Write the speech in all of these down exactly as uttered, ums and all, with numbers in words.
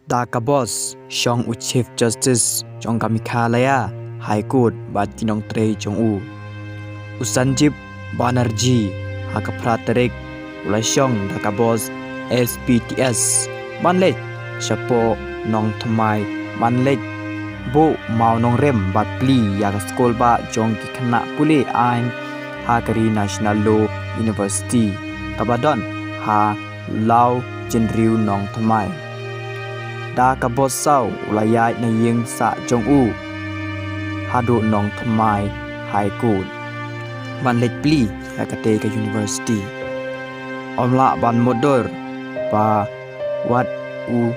Da ka bos shong u Chief Justice jong ka Meghalaya High Court bad ki nongtrei jong u. U Sanjeev Banerjee ha ka phra tarik u la shong da ka bos S P T S ban leit shapoh Nongthymmai ban leit buh mawnongrim bad plie ïa ka skulbah jong ki khynnah pule aiñ ha ka ri National Law University kaba don ha Lawjynriew Nongthymmai. Da ka bos saw u la ïaid na ïing sah jong u haduh Nongthymmai High Court ban leit plie ïa katei ka university. Ym lah ban mutdur ba wat u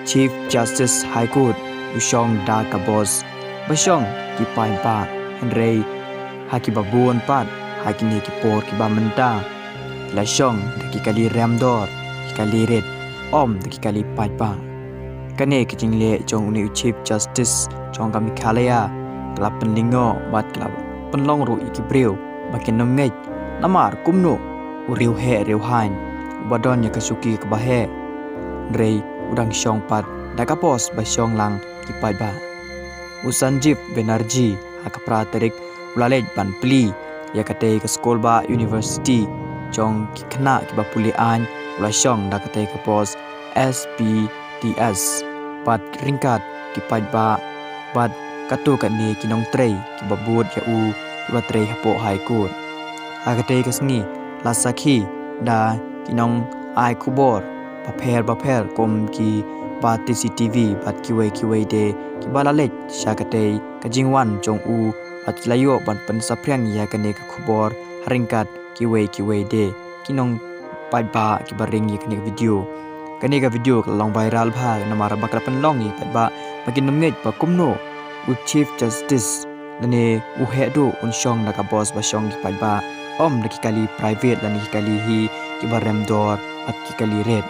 Chief Justice High Court u shong da ka bos ba shong ki paidbah, hynrei ha kiba bun pat ha kine ki por kiba mynta ki la shong da ki kali rem dor, ki kali rit, ym da ki kali paidbah. Kane ka jingleh jong une u Chief Justice jong ka Meghalaya ka la pynlyngngoh bad ka la pynlong ruh ïa ki briew ba kin ym ngeit namar kumno u riewheh riewhaiñ uba don ïa ka shuki kaba heh, hynrei u dang shong pat da ka bos ba shong lang ki paidbah. U Sanjeev Banerjee ha ka phra tarik u la leit ban plie ïa katei ka skulbah university jong ki khynnah kiba pule aiñ, u la shong da katei ka bos S P T S bad ryngkat ki paidbah bad katto katne ki nongtrei kiba bud ïa u kiba trei hapoh High Court. Ha katei ka sngi la sakhi da ki nongai khubor bapher bapher kum ki ba T C T V bad kiwei kiwei de kiba la leit sha katei ka jingwan jong u bad ki la ïoh ban pynsaphriang ïa kane ka khubor ha ryngkat kiwei kiwei de ki nongpaidbah kiba ring ïa kane ka video. Kane ka video ka la long viral bha namar ba ka la pynlong ïa ki paidbah ba kin ym ngeit ba kumno u Chief Justice lane u heh duh un shong da ka bos ba shong ki paidbah, ym da ki kali private lane ki kali hi kiba rem dor bad ki kali rit.